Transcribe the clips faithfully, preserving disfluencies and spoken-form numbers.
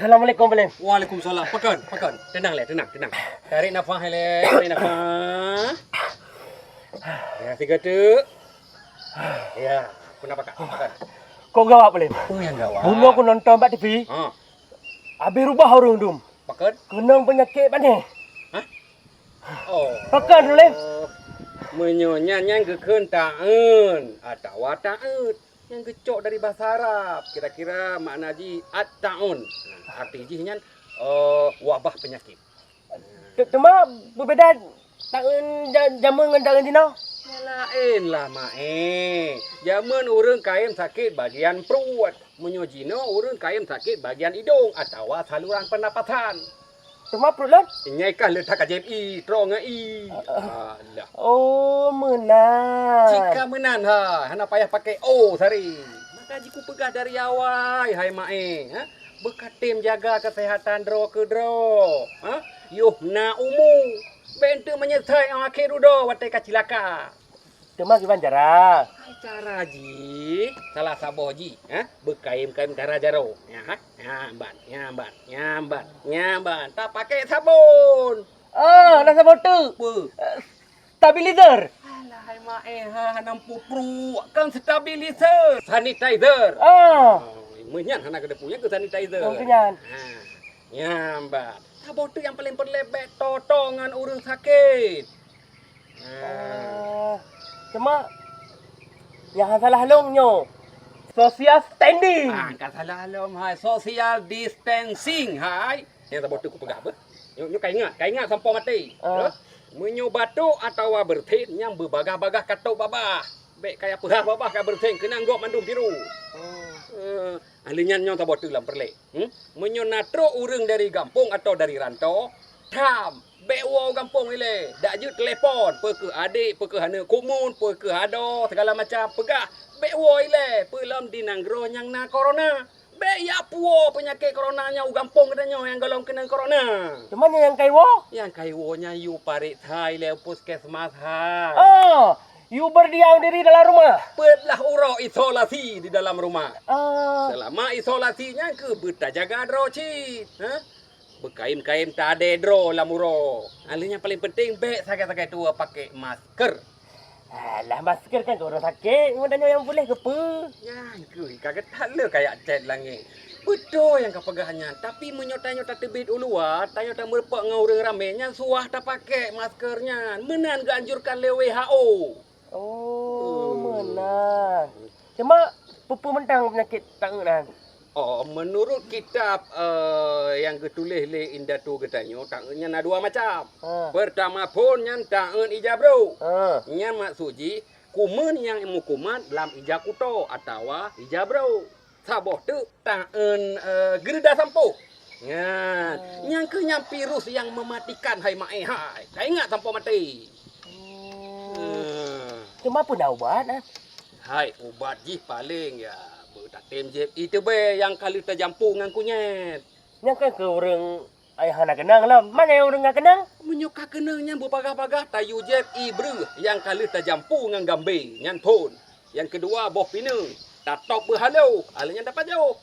Assalamualaikum, Pak Lem. Waalaikumsalam. Pakon, pakon. Tenang lé, tenang, tenang. Tarik nafas lé, tarik nafas. Ya, tiga tu. Ya, kenapa, Kak? Pakon. Kok gawat, Pak Lem? Oh, yang gawat. Bunoe ku nonton bak T V. Ha. Habis rubah ureueng dum. Pakon? Keunong peunyakét bak nyoe. Hah? Oh. Pakon, Pak Lem? Meunyoe nyan, nyan geukheun ta'eun atawa ta'eut. Nyang geucok dari bahasa Arab, kira-kira makna jih at-ta'un. Arti jih nyan, eh, wabah peunyakét. Te-, teuma beubeda ta'eun ja-, jameun ngon ta'eun jinoe? Ya laén lah, Maé. Jameun ureueng kayém sakét bagian pruet. Meunyoe jinoe ureueng kayém sakét bagian idong atawa saluran pernapasan. Teuma pruet lôn? Nyai kan le that ka jieb ie, troh ngon ie. Alah. Oh, meunan. Cit ka meunan ha, hana payah pakai o sari. Maka jih kupeugah dari awai, hai Maé, ha? Beukatem jaga keuseuhatan droe keu droe, ha? Yoh na umu, bèk enteuk meunyeusai 'oh akhé dudoe watèe ka cilaka. Teuma kiban cara? Hai cara jih, salah saboh jih, ha? Beukayém-kayém cara jaroe. Nyan, ha? Nyan ban, nyan ban, nyan ban, nyan ban. Tapaké sabon. Ah, na sabon teuk. Peue? Eh, stabilizer. Alah, hai Maé, ha, hana pupruek. Kan stabilizer. Sanitizer. Ah. Oh, meunyan hana keudeuh punya ke sanitizer. Oh, keunyan. Ha. Nyan ban. Sabon teuk nyang paleng peureulèe bèk toe-toe ngon ureueng sakét. Ah, cuma nyang salah lôn nyoe, social standing. Ah, ka salah lom hai, social distancing hai. Nyang saboh teuk kupeugah beuh. Nyoe, nyoe ka ingat, ka ingat sampoe maté. Ah. Eh, meunyoe batuk atawa beureusen nyang beubagah-bagah ka tôb babah. Bèk kaya peuhah babah ka beureusen keunong gob mandum biru. Oh. Eh, ahli nyan nyoe saboh teuk lam peureulèe. Hmm? Meunyoe na trok ureueng dari gampông atawa dari rantô, tham, bèk woe u gampông ilèe. Dak jeuet telepon, peu kheueh adék, peu kheueh aneuk kumun, peu kheueh adoe, segala macam. Peugah, bèk woe ilèe, peue lom di nanggroe nyang na corona. Bèk jak puwoe peunyakét corona nyan u gampông geutanyoe nyang gohlom keunong corona. Teuma nyang kai woe? Nyang kai woe nyan yue pareksa ilèe u puskesmas hai. Oh, yue berdiam diri dalam rumah? Peuet blah uroe isolasi di dalam rumah. Ah. Seulama isolasi nyan keuh beutajaga droe cit, ha? Beukayém-kayém tadèe droe lam uroe. Ahli nyan paleng penting bèk sagai-sagai tuwoe pakai masker. Alah, masker kan keu ureueng sakét, ngon tanyoe nyang puléh keupeue? Nyan keuh ka geutanyoe kaya cét langét. Beutôi nyang kapeugah nyan, tapi meunyoe tanyoe tateubiet u luwa, tanyoe tameureumpok ngon ureueng ramé, nyan suah tapaké masker nyan. Meunan geuanjurkan lé W H O. Oh, meunan. Cuma peue-peue mantong peunyakét ta'eun nyan? Oh, meunurot kitab, eh, nyang geutuléh lé indatu geutanyoe, ta'eun nyan na dua macam. Ha. Peurtama phon nyan ta'eun ija brôk. Ha. Nyan maksud jih kumeun nyang meukumat lam ija kuto atawa ija brôk. Saboh teuk ta'eun, eh, geureuda sampoh. Nyan, nyang keuh nyan virus nyang meumatikan hai Maé hai. Taingat sampoe maté. Hmm. Teuma peue na ubat, eh? Hai, ubat jih paleng ya beutatem jieb ie teubèe nyang ka lheueh tajampu ngon kunyét. Nyan kan keu ureueng ai hana keunong lom. Manyang ureueng ka keunong? Meunyoe ka keunong nyan beubagah-bagah tayue jieb ie breueh nyang ka lheueh tajampu ngon gambé, nyan phon. Nyang keudua boh pineung, tatôb beuhalo, alèh nyan tapajoh.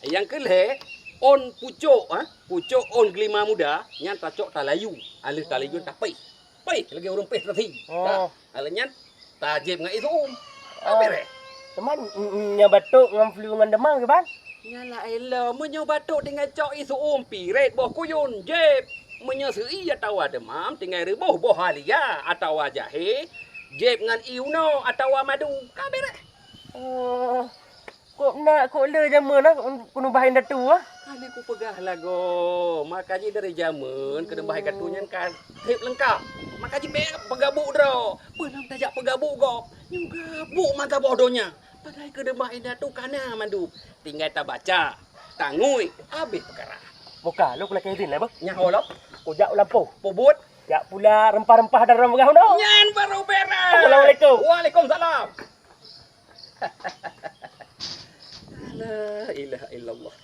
Nyang keulhèe, ôn pucôk, ha? Pucôk ôn geulima muda, nyan tacok talayu, alèh talayu tapéh. Péh lagèe ureueng péh teusi. Oh. Dah, alèh nyan tajieb ngon ie su'um. Oh. Ka bèrèh. Teuma, mm, mm, nyang batuk ngon flu ngon deumam kiban? Nyan laén lom, meunyoe batuk tinggai cok ie su'um, pirét boh kuyun, jieb. Meunyoe seu'i atawa deumam, tinggai reuboh boh halia atawa jahé, jieb ngon ie unoe atawa madu, ka bèrèh. Oh, kok na, kok le jameun na keuneubah indatu ah? Ka lheueh kupeugah lagoe, maka jih dari jameun keuneubah indatu nyan ka trép leungkap. Maka jih bèk peugabuk droe, peue lom tajak peugabuk gob. Nyoe gabuk mata boh donya. Padahai keuneubah indatu ka na mandum. Tinggai tabaca, tangui, habéh peukara. Boh ka, lôn kulakèe idhin lé beuh. Nyan ho lom. Kujak u lampôh. Peubuet. Jak pula rempah-rempah dan rempah unoe. Nyan baru bèrèh. Assalamualaikum. Waalaikumsalam. La ilaha illallah.